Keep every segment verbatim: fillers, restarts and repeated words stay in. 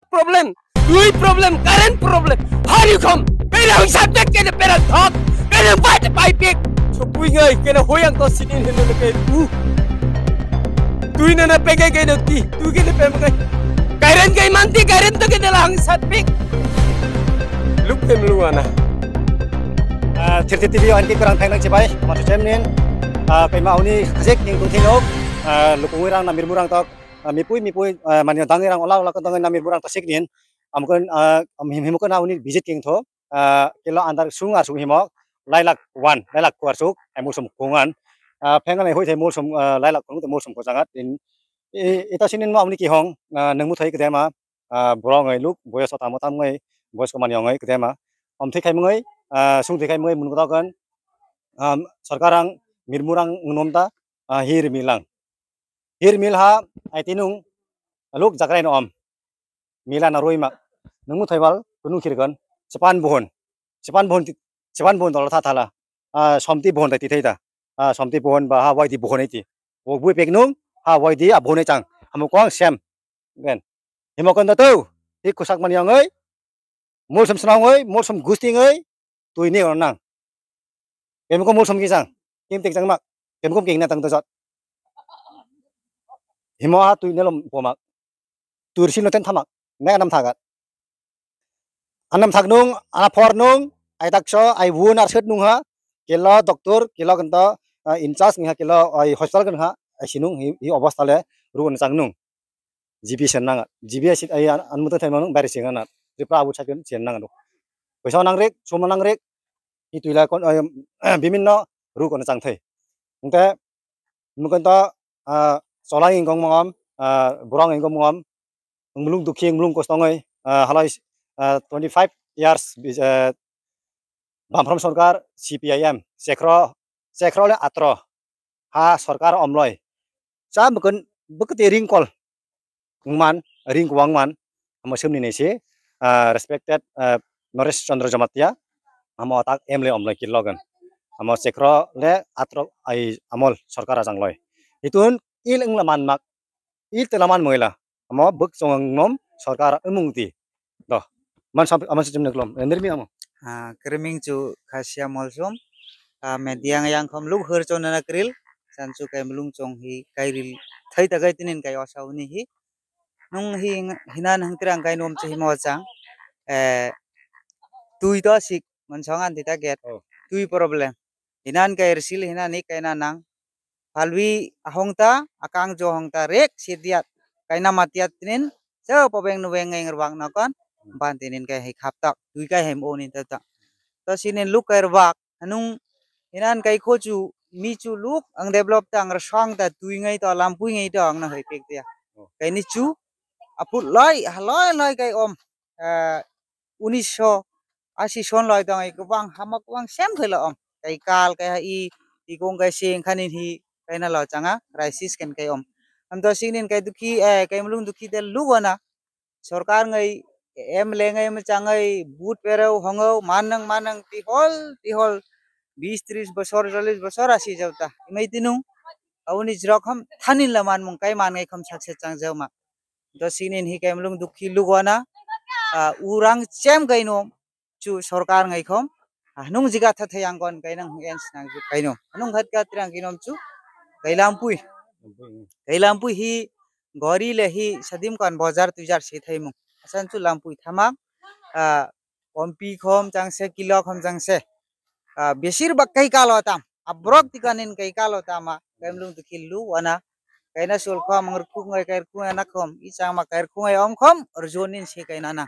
problem, twi problem, current problem. Hari khom, kene hung sabjek kene pera thok, kene bai te pai pik. Chupui ngai, kene hoyang to sini hinu ke. Uh. Twi nana peke kene ti, twi kene pem ngai. Current kai manti, current to kene la hung sat pik. Luk pem lu ana. Ah, thirty T V anti kurang thang nang chibai, ma chemnin. Ah, kaima uni khajek ning tung thino. Ah, lukungui rang namir murang tok. Ah, mipui, mipui, ah, mani dangui rang ola, ola dangui namir murang tasik nin. Amkon, ah, am him, himkon auni visit king tho. Ah, kilo andar sung ar sung himo. Lailak one, lailak kuar suk, ai mulsum kungan. Ah, phengan ai hui thai mulsum, ah, lailak kung te mulsum ko jangat. In, i, ita sinin ma amni ki hong, ah, nangmu thai kedema, ah, borong ai luk, boyos tamo tam ngai, boyos ko mani ong ai kedema. Om thai khai mungai, ah, sung thai khai mungai mun ko kan. Ah, sarkar ang mirmurang ngnom ta, ah, hir milang. Hir mil ha, ai tinung, luk jakrai no om. Mila na roi mak. Nungmu thai bal, kunung khirgan. Sepan buhon. Sepan buhon ti, sepan buhon dola tha thala. Ah, somti buhon tai ti thai ta. Ah, somti buhon ba ha wai di buhon ai ti. Wok bui pek nung, ha wai di a buhon ai chang. Hamu kong sem. Gen. Himo kon da tu. Hi kusak mani ang ai. Mulsum snang oi, mulsum gusting oi, tui ne nang. Kemko mulsum ki jang, kim tik jang mak, kemko king na tang to jot. Himo ha tui ne lom pomak, tui risi no ten thamak, ne anam thagat. Anam thak nung, ana phor nung, ai tak so, ai wun ar set nung ha, kelo doctor, kelo kento, ah, in charge nung ha, kelo ai hospital kan ha, ai sinung hi, hi obostha le, ru ne chang nung. G B sen nang, G B ai sit ai an, an mutai thai manung, bari sen nang, Tripura abu chakin sen nang do. Poisa nang rek, suma nang rek, i tuila kon, ai, biminno ru kono chang thai. Engte, mukon to, ah, chola ingkong mongom, ah, borong ingkong mongom, mulung dukhi, mulung kostongoi, ah, halai, ah, twenty five years, bis-, ah, Bamfrom sorkar, C P I M, chekro, chekro le atro, ha sorkar omloi. Cha bukun, bukti ringkol, wngman, ring kwang man, amo semni nei se, ah, respected, ah, Naresh Chandra Jamatia, amo atak M L A omloi kilogan. Amo chekro le atro ai amol sorkar ajang loi. Itun il wngla man mak, il tela man moila, amo buk chong nom sorkar wngmung ti. Doh, man sam, aman sa chimnek lom, eh, nirmi amo. Ah, kriming chu khasia molsum. Ah, media yang khom luk hur chon na kril. San chu kai mulung chong hi, kai ril. Thai ta kai tinin kai osa uni hi. Nung hi ng-, hinan hang tirang kai nom chi hi mo chang. Eh, tui to sik, man song an ti ta get. Oh. Tui problem. Hinan kai rsil hinan hi kai na nang. Palwi ahong ta, akang jo hong ta, rek sidiat. Kaina matiat tinin, so pobeng nubeng ngai ngerbak nakon, ban tinin kai hai khap tak, tui kai hai mo ni ta ta. To sinin luk kai rbak, anung inan kai khochu, mi chu luk, ang develop ta, ang rsang ta, tui ngai to, lampui ngai to, ang na hai pek tia. Oh. Kai ni chu, aput loi, haloi loi kai om, eh, unisho asi son loi tong ai kwbang hama kwbang sem khailo om. Kai kal kai ha i, i kong kai sing khanin hi, kai na lo changa, crisis ken kai om. Am to singnin kai dukhi, eh, kai mulung dukhi de lugo na. Sorkar ngai, M L A ngai machang ngai, but pereu hongo, manang manang tihol, tihol, bis tris bosor, challis bosor asi jauta. Imai tinung, auni jrok ham thanin la manmung kai man ngai kham sakse chang jauma. To sinin hi kai mulung dukhi lugo na, ah, urang chem kai no, chu sorkar ngai khom, ah, nung jiga tha thai ang kon kai nang hung en snang ju kai no. Nung khat ka tirang kinom chu, kai lampui. Kai lampui hi gori le hi sadim kon bojar tujar si thai mung. Asan chu lampui thamak, ah, ompi khom chang se, kilo khom chang se. Ah, besir bak kai kalo tam. Abrok tikanin kai kalo tama. Kai mulung tu khilu wana. Kaina sul khom, ang rukhu ngai kai rukhu ngai na khom, i chang ma kai rukhu ngai om khom, rjo nin se kaina na.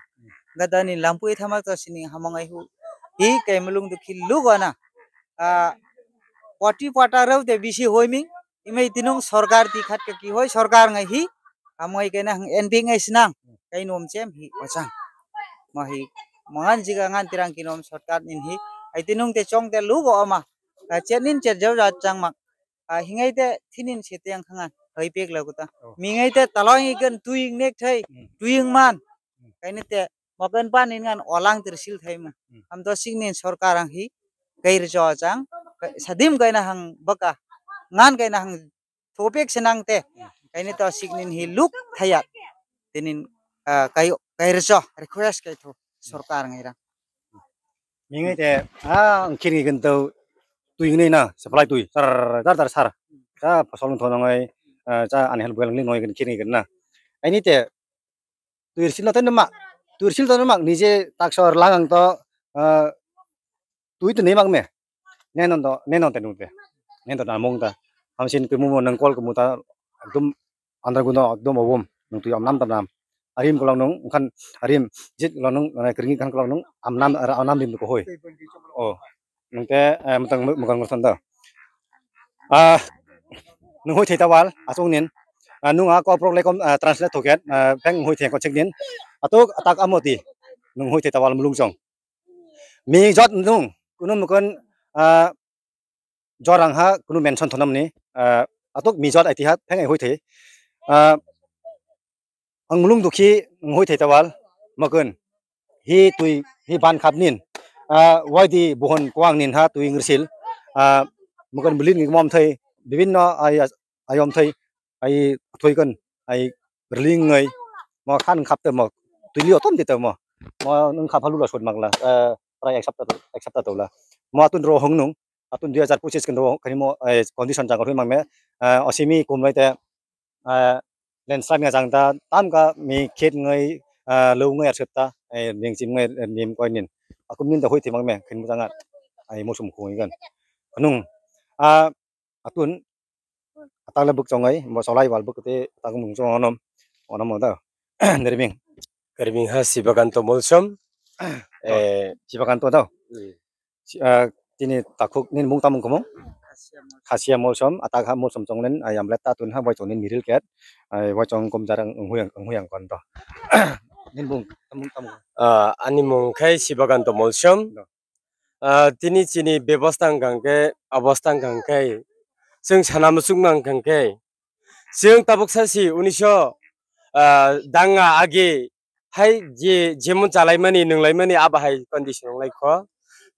Gada nin lampui thama to sini hamang ai hu. Hi kai mulung du khil lu gana. A, poti pata rau te bisi hoi ming, imai tinung sorkar ti khat ka ki hoi, sorkar ngai hi, hamang ai kaina hang N P ngai sinang, kai nom chem hi, wachang. Ma hi, mangan jiga ngan tirang kinom sorkar nin hi, ai tinung te chong te lu go ama. A, chet nin chet jau ja chang mak. Ah, hingai te thinin se teng khangan, hai pek lagu ta. Oh. Mingai te taloi ikan tuing nek thai, hmm, tuing man. Hmm. Kaini te moken pan in ngan olang ter sil thai mu. Hmm. Am to singnin sorkar ang hi, kai rjo chang, kai, sadim kaina hang baka, ngan kaina hang thopek senang te. Hmm. Kaini to singnin hi luk thayat. Tinin, ah, kai, Kai rwcho, request kai thu, sorkar ngai ra. Mingai te, ah, ang kiri gento, twi ngai na, supply twi, sar, dar, dar, sar. Sa, phasol thon ngai, ah, sa, ani hel buel ngai ngai kiri gento na. Aini te, twi sil na te ma, twi sil to ma, nije tak sor lang ang to, ah, twi to ne mak me. Nenon to, nenon te nute. Nenon to namung ta. Hamsin kumumo nang kol kumuta, ekdom andar guno, ekdom obum. Nung twi amnam ta nam. Arim kolong nung, kan arim, jit kolong nung, eh, kringi kan kolong nung, amnam, amnam dim ko hoi. Oh. Nung te, eh, mutang, mukang mutang ta. Ah, nung hoi theta wal, asung nin. Ah, nung a ko prok lekom, ah, translate thoket, ah, peng hoi theko chek nin. Atok, atak amoti. Nung hoi theta wal mulung song. Mi jot nung, kunu mukon, ah, jorang ha, kunu mention thonam ni, ah, atok mi jot aiti ha, thang ai hoi thai. Ah, ang mulung dukhi, ang hoi thai tawal, mukon. Hi twi, hi ban khap nin. Ah, wai di buhon kuang nin ha, twi ngirsil. Ah, mukon bulin ngi mom thai, bibinno ay, ayom thai. Ai thoi kan, ai rling ngai, mo khan khap te mo, twi li otom te mo, mo nung khap halu la sot magla, eh, prai ek sapta, ek sapta tola, mo atun ro hong nung, atun dui hajar pochis kan ro kani mo, eh, condition jang roi mang me, eh, osimi kum lai te, eh, landslide nga jang ta, tam ka mi khet ngai, eh, lo ngai ar sot ta, eh, ning chim ngai, eh, nim koi nin, akum nin ta hoi te mang me, khin mo jang at, ai mo sum khung kan, nung, ah, atun, atak le buk chongai, bo solai wal buk te tak mung chong onom, onom da. Nerming. Nerming ha Sibakanto Molsom. Eh, Sibakanto da. Hmm. Si-, ah, tini takhuk nin mung tamung kumung? Khasia Molsom, atak ha Molsom chonglen, ayam le tatun ha, bai chonglen miril ket. Ai, bai chong kum jarang, unghuyang, unghuyang kon to. Nin mung, tamung, tamung. Ah, ani mung khai Sibakanto Molsom. Do. Ah, tini chini bebosta wngkha hwnkhe, abosta wngkha hwnkhe, chwng sana muchungma wngkha hwnkhe, chwng tabuk sasi uniso, ah, danga age hai je, jemon chalaimani, nwnglaimani, abo hai condition wnglaikho.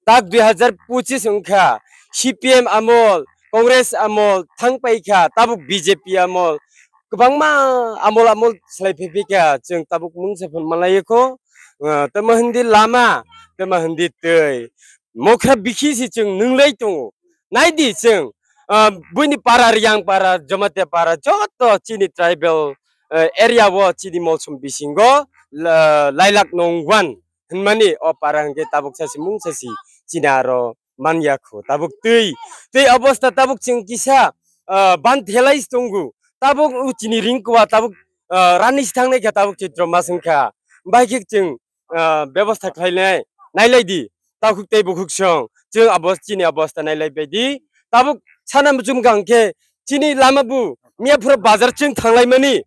Tak dui hajar pochis wngkha, C P M amol, Congress amol thang paikha, tabuk B J P amol, kwbangma amol amol salai phaiphikha, chwng tabuk mungsa phano manlaikho, ah, tamo hindi lama, tamo hindi twi. Mokra bikhi si chwng nwnglai tongo. Naidi chwng, ah, buini para, Riyang para, Jamatia para, joto chini tribal, eh, area o chini Molsom bisingo, la-, lailak nongwan hwnmani o para hwnkhe tabuk sasi mungsa si chini aro manyakho. Tabuk twi, twi obosta tabuk chwng kisa, ah, ban thelai tongo. Tabuk o chini ringkwa tabuk, ah, rani si thangnai kha tabuk Choitro mas wngkha. Bahai khe chwng, ah, bebosta khlainai, nailai di. Takhuk tei bukhuk song, chwng abo chini obosta nailai bai di. Tabuk sana muchung kha hwnkhe chini lama bu miyaphura bazar chwng thanglaimani.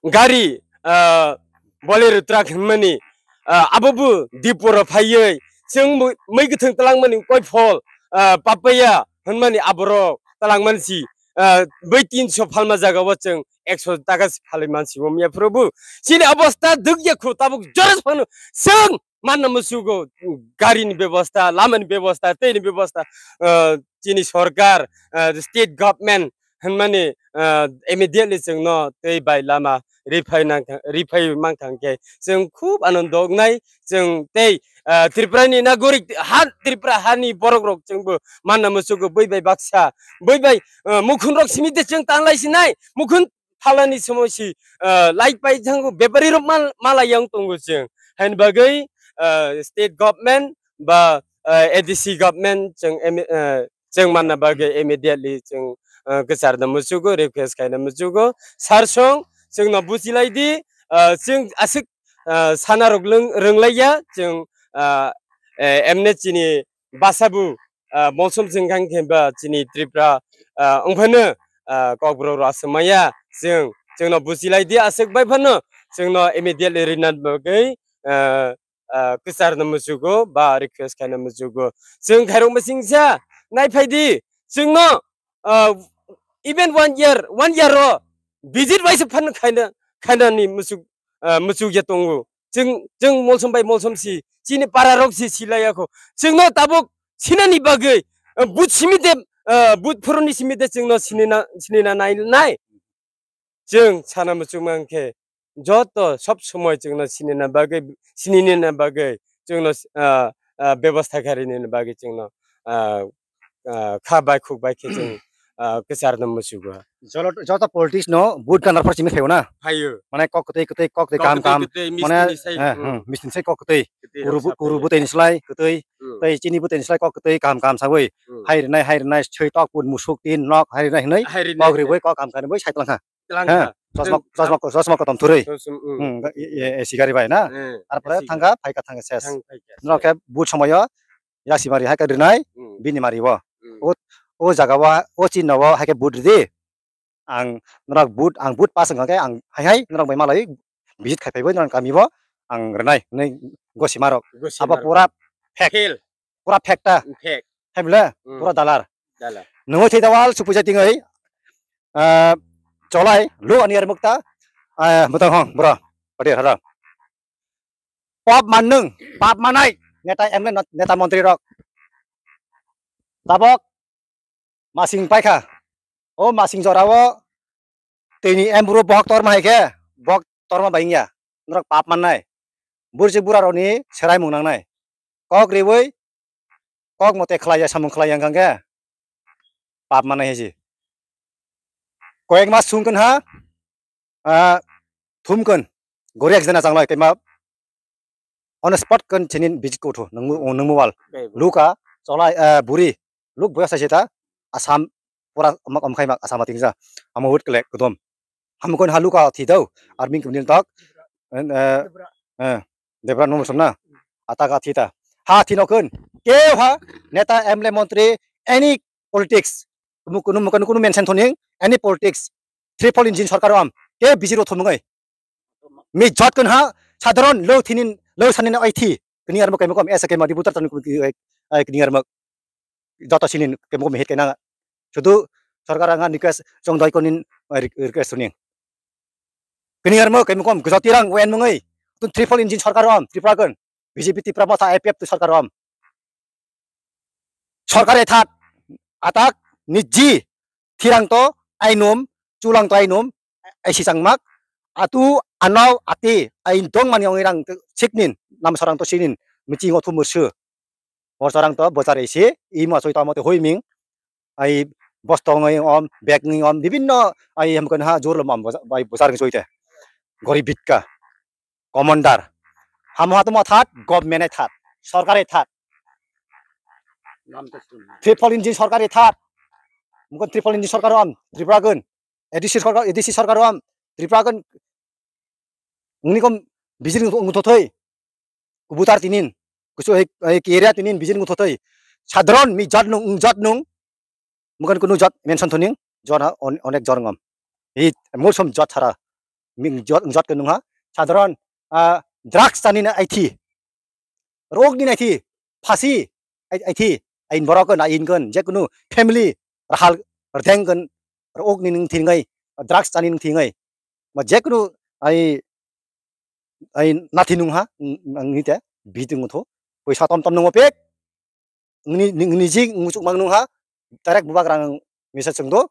Gari, ah, Bolero truck hwnmani, ah, abo bo diporo phaiwi chwng mui, mui kwthwng twlangmani koi phol, ah, papaya hwnmani aborok twlangmani si, ah, bai tinso phalma jagao chwng ekso taka si phalwi mansi bo miyaphuru bo. Chini obosta dukya khu tabuk jora phano chwng manna musugo, garini bebosta, lamani bebosta, teini bebosta, ah, chini sorkar, ah, state government hwnmani, ah, immediately chwngno tei bai lama riphai nang thang, riphai mang thang khe chwng khub anondo wngnai, chwng tei, ah, Tripurani nagorik ha, Tripura hani borok rok chwngbo manna musugo bui bai baksa, bui bai, ah, mukhun rok simi de chwng tanlai sinai, mukhun phalani somosi, ah, light pai thango, bepari rok mal, malai yang tongo chwng. Haini bagwi, ah, state government ba, ah, A D C government chwng emi-, ah, chwng manna bagwi immediately chwng, ah, kwcharno muchugo, request khaina muchugo. Sir song, chwngno buchilai di, ah, chwng aswk, ah, sana rok lwng-, rwnglaiya, chwng, ah, eh, emne chini basabu, ah, Molsom chwng kang khe ba chini Tripura, ah, wng phano, ah, Kokborok rok aswk maya chwng, chwngno buchilai di aswk bai phano chwngno immediately rina bagwi, ah, ah, kwcharno muchugo ba request khaina muchugo. Chwng khairok masingsa nai phai di chwngno, ah, even one year, one year ro visit bai se phan khaina, khainani muchuk, ah, muchuk ya tongo. Chwng, chwng Molsom bai Molsom si, chini para rok si silai yakho. Chwngno tabuk sinani bagwi, ah, but simi de, ah, but phuruni simi de chwngno sinina, sinina nai, nai. Chwng sana muchung mang khe, joto sob somoi chwngno sinina bagwi, sininina bagwi chwngno, ah, ah, bebostha kharinina bagwi chwngno, ah, ah, kha bai khuk bai khe chwng, ah, kwcharno muchugo. Jolo-, joto politics no vote ganar phar simi phaio na? Phaio. Mane kok kwtwi kwtwi, kok kwtwi, kok kaham kwtwi kaham. Kwtwi, mane, misni sai, eh, hmm, hmm, misni sai kok kwtwi. Kwtwi kuru rok bu-, sa kuru phaio. Bwtwi ni slai kwtwi, hmm, tei chini bwtwi ni slai kok kwtwi kaham kaham sawi. Hmm. Hai rwnai, hai rwnai, swi tok pun musuk tin nok hai rwnai hinwi. Hai rwnai kok hinwi. Riwi kok kaham kaham bai sai tlang kha. Tlang kha. Chosma, chosma, chosma kotom thurwi. Chosma, hmm. Hmm, e, e, A C gari bai na? Hmm, arpore A C thangkha, gari. Phaikha, thangkha ses. Thang phaikha. Norok khe vote somoyo yasi mari hai khe rwnai, hmm, bini mari o. Hmm. O, o jaga o, o chinno o hai khe vote rwdi. Ang norok vote, ang vote pass wngkha khe ang hai hai norok bai malai visit khai phaiwi norok kami o ang rwnai hinwi gosima rok. Gosima rok. Abo pura fake. Fail. Pura fake ta. Fake. Hai bole? Hmm. Pura dalar. Dalar. Nungwi thwi dawal supuja tingwi, ah, cholai, lu ani ar mukta, ah, bwtang hong, bro. Pati hara. Pap mannung, pap manai, neta M L A, neta montri rok. Tabok, masing paikha. O masing jora o, tini emburu bohok torma hai khe, bohok torma bai wngya. Norok pap mannai. Burjik bura rokni serai mung nangnai. Kok riwi, kok mote khlaiya, samung khlaiya wngkha khe, pap mannai hai se. Koyek mas sung kwnha, ah, thum kwn, gori ek jana changlai, tei ma on spot kwn chini visit kotho, nungmu, nungmu wal. Bai bo. Luka, cholai, ah, buri, luk boya sai seta, Assam, pura om, om khai mak Assam ating ja, amo hut kle kodom. Hamkon ha luka thi dau, army kwnil tak, eh, eh, Debra no musom na, ataka thi ta. Ha thi no kwn, keu ha, neta, M L A, montri, any politics, kunu, kunu, kunu, kunu mention thoning, any politics, triple engine sarkar o am, ke B J P rok thumung ai. Mi jot kun ha, sadharon lo thinin, lo sanin ai thi. Kini armo kemo kom, esa kemo diputar tan kini armo. Joto sinin kemo kom hit kena. Sudu sarkar anga request, jong doi konin, eh, re-, request suning. Kini armo kemo kom, gujati rang wen mung ai. Tun triple engine sarkar o am, Tripura kun. B J P Tipra Motha I P F tu sarkar o am. Sorkar ethat, atak, niji, thirang to, ainum, chulang to ainum, aisi changmak, atu, anau, ati, ain dong mani ong irang siknin, nam sorang to sinin, michi ngo thumur su. Mor sorang to bochar isi, i mo soi to amo te hui ming, ai bosto ngi om, bag ngi om, bibinno, ai hem kon ha jor lom om, bochar, bai bochar ngi soi te. Gori bitka. Commander. Hamo hatomo that, government ai that, sorkar ai that. Triple engine sorkar ai that. Mukon triple engine sorkar o am, Tripura gun. A D C sorkar, A D C sorkar o am, Tripura gun. Ngni kom bijil ngu thotoi. Kubutar tinin. Kusu hai, hai area tinin bijil ngu thotoi. Sadharon mi jat nung, jat nung. Mukon kunu jat mention thoning, jona on-, onek jor ngam. Hi, mulsom jat sara. Mi jat, jat ke nungha. Sadharon, ah, drugs tani na aithi. Rog ni naithi. Phasi. Ai, aithi. Ain borok na in kon. Je kunu family. Rahal. Rdeng kon. Rog ni nung thingai. Drugs tani nung thingai. Ma je kunu ai, ai nathi nung ha. Ang, ang ni te. Biting utho. Poisa tom tom nung opek. Ngni, ngni, ngni jing nguchuk mang nung ha, direct bubagrang misa chwng do,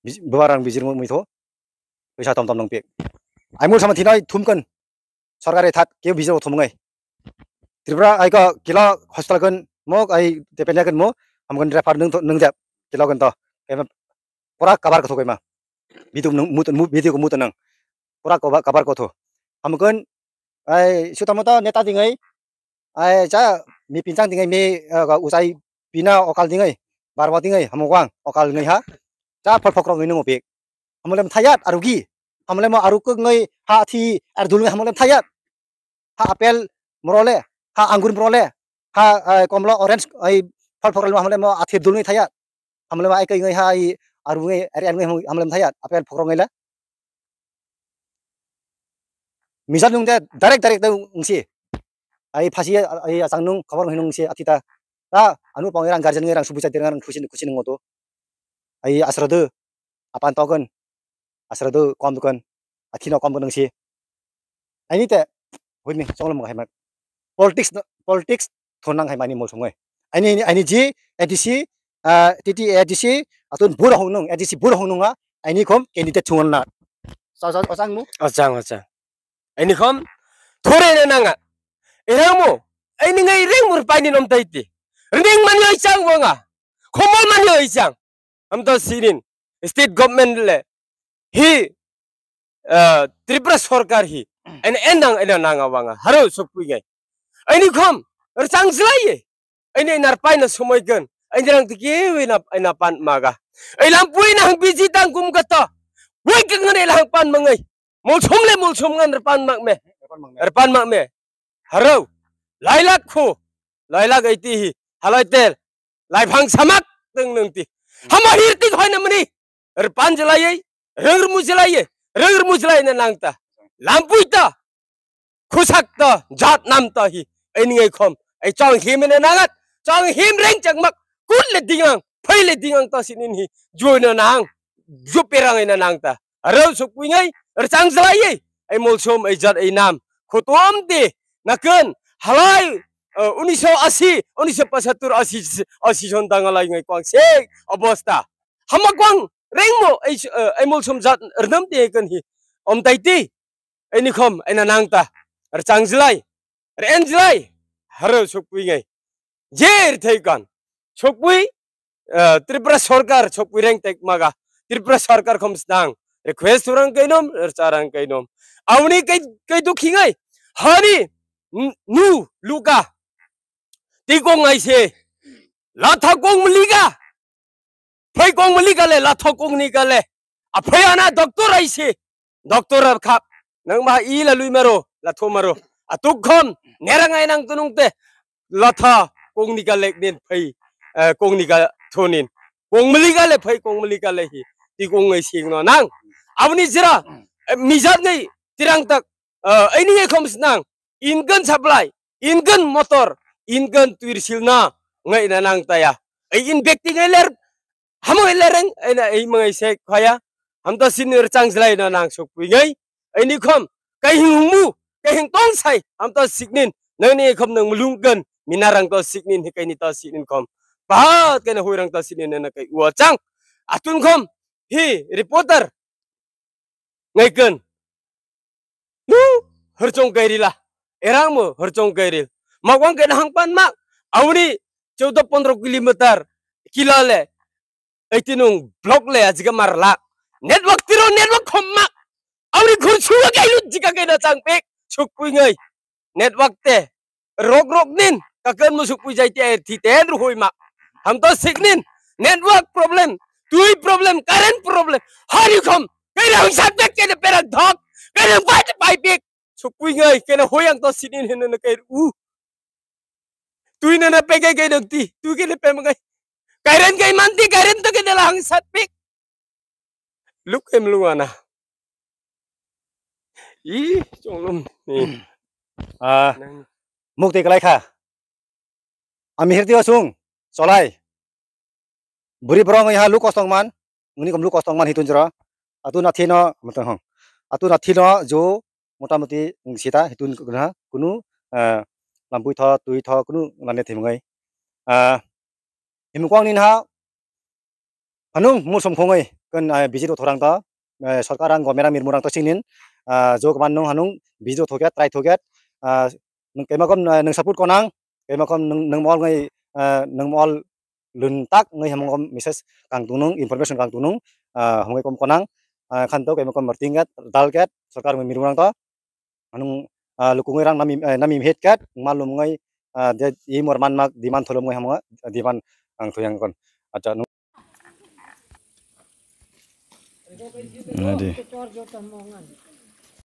bij-, bubagrang bijir mui tho, pisa tom tom nang pek. Ai mul sama thinai thum kan, sorkar ai that, keu bijir thum ngai. Tripura ai ka kila hospital kan mo, ai depend kan mo, ham kan refer nung tho, nung jap, kila kan to. Kema pura kabar ka thokai ma. Video nung mut, mu-, video ko mut nang. Pura koba-, kabar ko tho. Ham kan, ai suta mota neta dingai, Ai cha mi pinchang tingai mi, eh, ka usai pina okal tingai, barwa tingai, hamukwang okal ngai ha. Cha phol phokrok ngai nungo pik. Hamolem thayat arugi. Hamolem aruk ngai ha thi ar dul ngai hamolem thayat. Ha apel morole, ha anggur morole, ha, eh, komla orange ai phol phokrok hamolem athi dul ngai thayat. Hamolem ai kai ngai ha ai aru ngai ar ngai hamolem thayat. Apel phokrok ngai la. Misa nung de direct direct de ungsi. Ai phasi ai achang nung khobor hinung si atita. Ta anu pang rang guardian ngai rang subucha dirang rang khusi khusi nung to. Ai asra de apan token. Asra de kom dukan. Akhino kom nung si. Aini te hoi mi chonglo mo hai mak. Politics no, politics thonang hai mani mo songoi. Aini, aini ji A D C, ah, T T A D C, atun bura hong nung, A D C bura hong nung ha. Aini khom candidate chungan na. Sa, sa, osang mu? Osang, osang. Ini khom thore na nanga. Erang mo. Ini ngai reng mur paini nom tai ti. Ring mani oi chang wanga. Khomol mani oi chang. Am to sinin. State government le. Hi, eh, Tripura sorkar hi. En endang ena nanga wanga. Haro sokpui ngai. Ini khom. Rchang jlai ye. Aini narpai na somoi kan. Aini rang tiki wi na, aina pan maga. Ai lampui na hang biji tang kum kata. Wai kang ne lang pan mangai. Mulsum le mulsum ngan rpan mak me. Rpan mak me. Rpan mak me. Harau. Lailak khu. Lailak aiti hi. Halai tel. Lai phang samak teng nang ti. Hama hir tik hoi na mani. Rpan jalai ai. Rang rmu jalai ai. Rang rmu jalai na nang ta. Lampui ta. Khusak ta, jat nam ta hi, ai ningai khom, ai chong him ina nangat, chong him reng chakmak, kut le dingang, phai le dingang ta sinin hi, juoi na nang, ju perang ina nang ta. Arau sukpui ngai, rchang jlai ye, ai mulsum, ai jat, ai nam, khutum de, nakan, halai, eh, unisho asi, unisho pachattur asi, asi son danga lai ngai kwang se, obosta. Hama kwang, rengmo, ai, eh, ai mulsum jat, rnam de kan hi, om tai ti. Aini khom, aina nang ta. Rchang jlai. Ren jlai. Haro sukpui ngai. Jer thai kan. Sukpui, eh, Tripura sorkar sukpui reng tek maga. Tripura sorkar khom snang. Request orang kainom, rcharang kainom. Auni kai, kai dukhi ngai. Hani, n-, nu, luka. Tikong ngai se. Latha kong mlika. Phai kong mali kale, lathok kong ni kale. A phai ana doctor ai se. Doctor ar khap. Nang ma i la lui maro, la tho maro. A tuk khom, nerang ai nang tunung te. Latha kong ni kale nin phai, eh, kong ni ka thonin. Kong mali kale, phai kong mali kale hi. Ti kong ai sing no nang. Aboni jira, eh, mijat ngai, tirang tak. Eh, ini ngai khom snang. Ingan supply, ingan motor, ingan tuir silna ngai na nang taya. Ai in bekti ngai ler, hamo ngai lereng, ai na ai mangai se khaya. Hamta sinir chang jlai na nang sukpui ngai. Ai ni khom, kai hing hungmu, kai hing tong sai, hamta siknin. Nang ni khom nang mulung gan, minarang to siknin, hi kai ni to siknin khom. Pahat kai na huirang to siknin na kai ua chang. Atun khom, hi reporter. Ngai kan. Nu, herchong kairila. Erang mo, herchong kairil. Makwang kena hang pan mak. Auni, chauda pondro kilometer. Kila le. Eighteen nung block le, ajika mar lak. Network tiro, network khom mak. Auni khur suwa kailu, jika kena chang pek. Sukpui ngai. Network te. Rok rok nin. Kakan musuk pui jai te, thi te, ruhui mak. Ham to sik nin. Network problem. Tui problem. Current problem. Hari khom. Kena hang sat pek, kena perak dhok. Kena pai te pai pek. Sukpui ngai, kena hoyang to sinin hene na kai u. Tui na na pegai kai dok ti, tui kena pem ngai. Kairen kai man ti, kairen to kena la hang sat pek. Luk em lu ana. I, chonglum ni. Ah, nang mukti kalai kha. Ami hirti osung, solai. Buri borok wngya ha luk kostong man, wngni kom luk kostong man hitun jora. Atu nathi no, motong hong. Atu nathi no jo, motamuti wng sita hitun kuna, kunu, eh, lampui tho, tui tho, kunu lane thimngai. Ah, himkwang ni ha, hanung musom khongoi, kun, eh, visit o thorang to, eh, sorkar ang gomera mirmurang to sinin, ah, jo kman nung hanung visit o thoket, try thoket, ah, nung kema kom, eh, nung support konang, kema kom nung, nung mol ngai, eh, nung mol lun tak ngai hamong kom message kang tunung, information kang tunung, ah, hamong kom konang, ah, khan to kema kom marting ket, dal ket, sorkar mirmurang to, Anung, ah, lukungwi rang nami, eh, nami hit kat, malum ngai, ah, de, i mor man mak, diman tholom ngai hamo, diman ang thuyang kon. Acha, nung. Nadi.